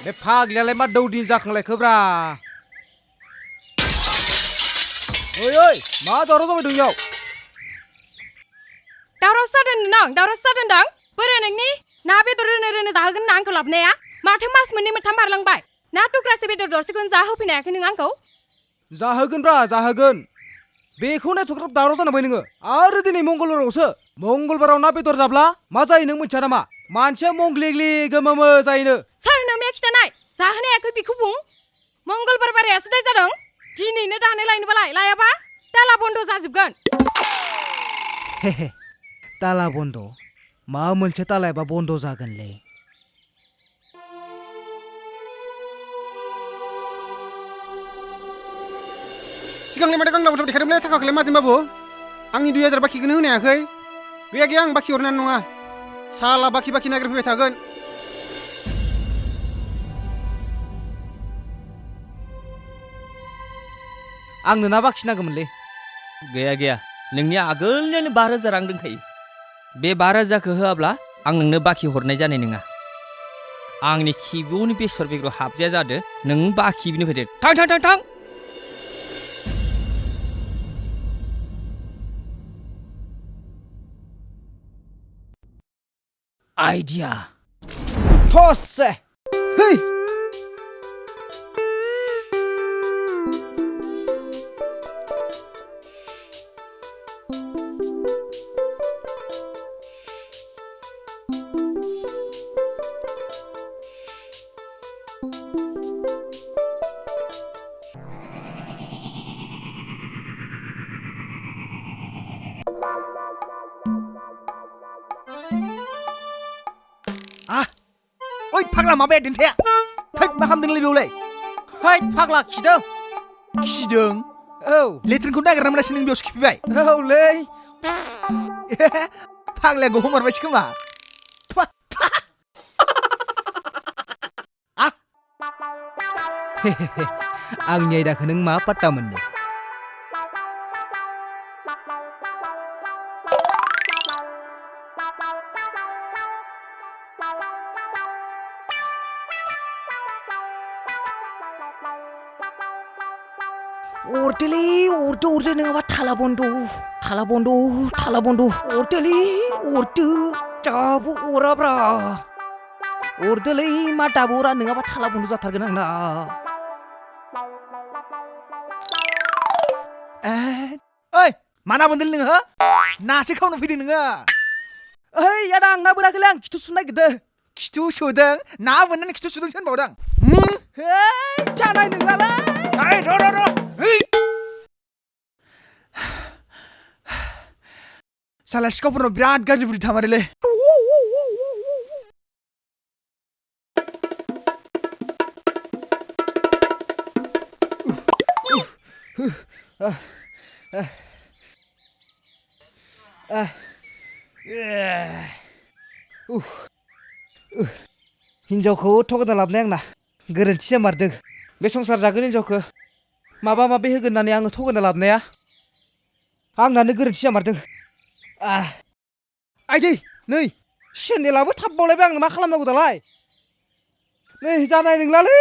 बे फाग्लियालाय मा दौदिन जाखांलायखोब्रा ओइ मा दावराव जाबाय दं इयाव दावरावसो जादों नों दावरावसो जादों दां बोरै नोंनि ना बेदर रोनो जाहोगोन ना आंखौ लाबोनाया माथो मास मोननै मोनथाम बारलांबाय ना थुख्रासे बेदर दरसेखौनो जाहोफैनो नों आंखौ जाहोगोनब्रा जाहोगोन बेखौनो एथ'ग्राब दावराव जानांबाय नोङो आरो दिनै मंगलबारावसो मंगलबाराव ना बेदर जाब्ला मा जायो नों मिथिया नामा मानसिया मंग्लिग्लि गोमोमो जायोनो सोरनो मेया खिथानाय जाहोनायाखै बेखौ बुं मंगलबार बारायासो दाय जादों दिनैनो दानो लायनोबालाय लायाबा दाला बन्द जाजोबगोन हेहे ताला बन्द मा मोनसे तालायाबा बन्द जागोनलै सिगांनि माथो गांनाव देखायदोंमोनलै थाखाखौलाय माजों बाबु आंनि 2000 बाखिखौनो होनो हायाखै गैया आं बाखि हरनाय नङा साला बाखि नागिरफैबाय थागोन आंनो ना बाखि नांगौमोनलै गैया नोंनि आगोलनियानो 5000 रां दंखायो बे 5000खौ होआब्ला आं नोंनो बाखि हरनाय जानाय नङा आंनि खिबुनि बेसर बेगर हाबजाया जादो नों बाखि बिनो फैदो थां आइडिया थससे है ओइ फाग्ला माबाया दिन्थाया थैद मा खालामदोंलै बेयावलाय है फाग्ला खिदों खिदों औ लेट्रिनखौ नागिरना मोनासै नों बेयावसो खिफैबाय औलै फाग्लाया गहमारबायसो खोमा आंनि आयदाखौ नों मा पात्ता मोननो अरदोलै अरदो नङाबा थाला बन्द अरदोलै अरदो दाबो अराब्रा अरदोलै मा दाबो अरा नङाबा थाला बन्द जाथारगोन आंना ओइ माना बोन्दोलै नोङो नासो खावनो फैदों नोङो ओइ आदा आं ना बोनाखैलै आं खिथु सुनो नागिरदों खिथु सुदों ना बोननानै खिथु सुदोंसो होनबावदों है जानाय नोंलालै र' साला सिखावफोरनाव बिराद गाज्रि बुद्धि थामारोलै हिन्जावखौ थगायना लाबोनाय आंना गोरोन्थि जामारदों बे संसार जागोन हिन्जावखौ माबा माबि होगोन होननानै आङो थगायना लाबोनाया आंनानो गोरोन्थि जामारदों आइदै नै सेन्देलाबो थाब बावलायबाय आंनो मा खालामनांगौ दालाय नै जानाय नंलालै